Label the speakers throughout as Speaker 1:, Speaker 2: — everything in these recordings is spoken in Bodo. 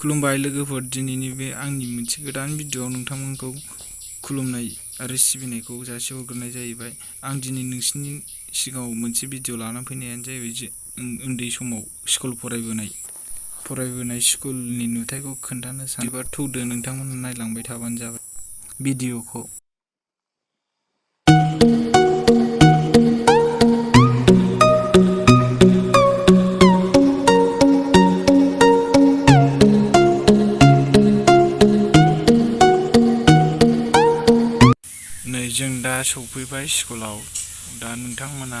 Speaker 1: खुलुमबाय लोगोफोर, दिनैनि बे आंनि मोनसे गोदान भिडिअ'आव नोंथांमोनखौ खुलुमनाय आरो सिबिनायखौ जासिहरग्रोनाय जाहैबाय। आं दिनै नोंसिनि सिगाङाव मोनसे भिडिअ' लानानै फैनायानो जाहैबाय जे उन्दै समाव स्कुल फरायबोनाय स्कुलनि नुथायखौ खोन्थानो सानोबा थौदो नोंथांमोना नायलांबाय थाबानो जाबाय भिडिअ'खौ। नै जों दा सौफैबाय स्कुलाव। दा नोंथांमोना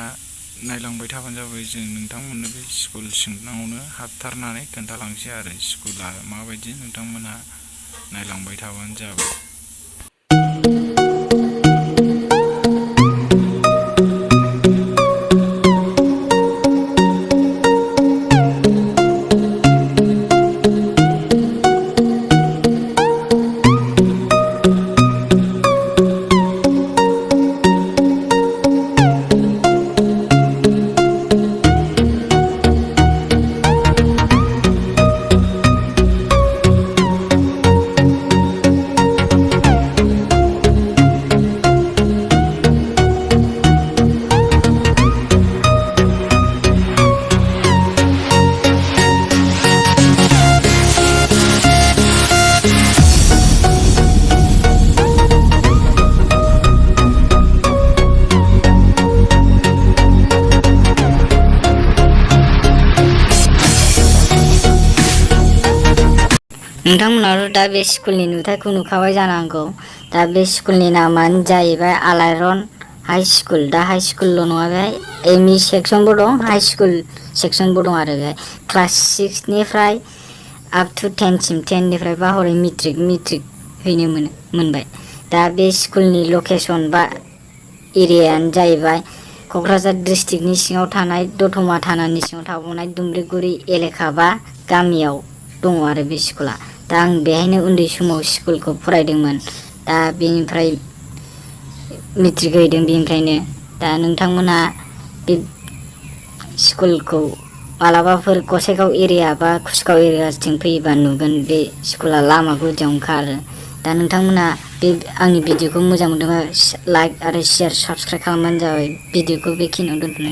Speaker 1: नायलांबाय थाबानो जाबाय। जों नोंथांमोननो बे स्कुल सिङावनो हाबथारनानै खोन्थालांसै आरो स्कुला माबायदि नोंथांमोना नायलांबाय थाबानो जाबाय।
Speaker 2: नोंथांमोनाथ' दा बे स्कुलनि नुथायखौ नुखाबाय जानांगौ। दा बे स्कुलनि नामानो जाहैबाय आलायारन हाइ स्कुल। दा हाइ स्कुलल' नङा, बेहाय एमइ सेक्सनबो दं, हाइ स्कुल सेक्सनबो दं आरो बेहाय क्लास 6निफ्राय आप टु 10सिम, 10निफ्राय बा हरै मेट्रिक हैनो मोनबाय। दा बे स्कुलनि लकेसन बा एरियायानो जाहैबाय क'क्राझार डिस्ट्रिक्टनि सिङाव थानाय दतमा थानानि सिङाव थाबावनाय दुमब्रिगुरि एलेखा बा गामियाव दङ आरो बे स्कुला। दा आं बेहायनो उन्दै समाव स्कुलखौ फरायदोंमोन। दा बेनिफ्राय मेट्रिक हैदों बेनिफ्रायनो। दा नोंथांमोना बे स्कुलखौ मालाबाफोर गसाइगाव एरिया बा कुसगाव एरियाथिं फैयोबा नुगोन बे स्कुला लामा गुदियावनो खारो। दा नोंथांमोना बे आंनि भिडिअ'खौ मोजां मोनदोंबा लाइक आरो शेयार, साबस्क्राइब खालामबानो जाबाय। भिडिअ'खौ बेखिनियाव दोनथ'नाय जाबाय।